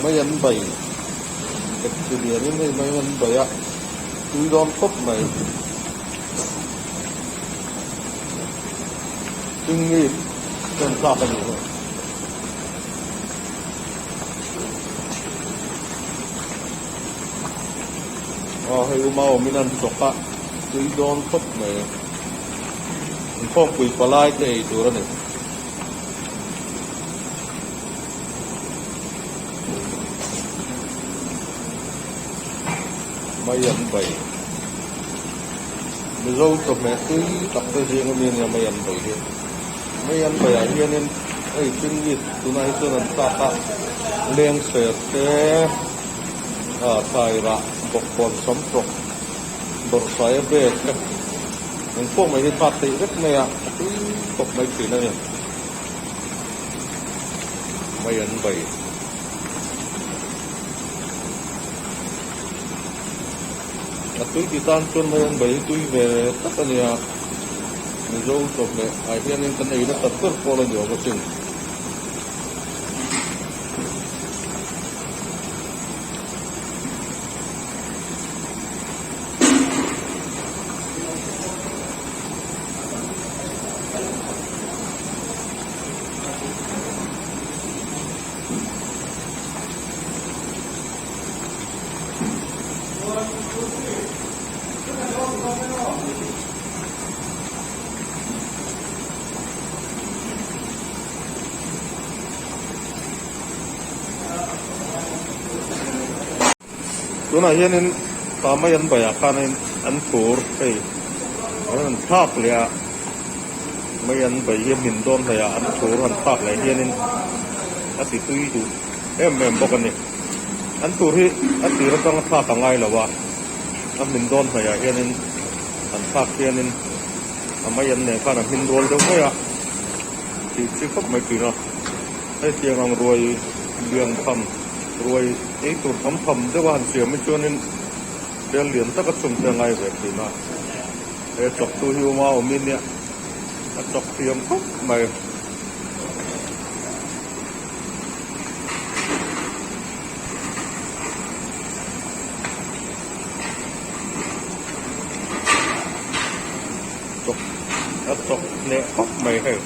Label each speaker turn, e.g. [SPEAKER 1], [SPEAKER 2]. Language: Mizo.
[SPEAKER 1] Mai an bai taxi lianin hei mai an bai a tui dawn khawp mai. Chingit chuan thlak a nih hi. Aw hei uma awmin an chawk a tui dawn khawp mai. Inkhawmpui palai te ei tur a ni. Mai an bai. Mizo chawhmeh tui tak te zing ami ania mai an bai hi. Mai an bai ah hianin hei chimney tunah hi chuan an thlak a leng ser te ah thlai rah bawkbawn sam tawk bawrhsai a bag te engpawh mai hi thlak theih vek mai a a tui khawp mai thin a ni. Mai an bai. A tui ti tan chuan mai an bai hi tui ve tak a nia. Mizo chawhmeh ah hianin kan ei nasat ber pawl a ni awm asin. Tunah hianin pa mai an baiah khanin an tur hei an rawn thlak leh a mai an bai hi a hmin dawn hnaih ah an tur han thlak leh hianin a ti tui duh em em bawk a ni an tur hi a tir atanga thlak a ngai lo a a hmin dawn hnaih ah hianin an thlak hianin a mai an nen khan a hmin rual deuh mai a tih chi khawp mai thin a hei tiang ang ruai lian tham ruai ei tur tam tham deuh a han siam hi chuanin bel lian tak a chhung te a ngai ve thin a he chawk tu hi uma awm in nia a chawk thiam khawp mai. Chawk a chawk hneh khawp mai hei.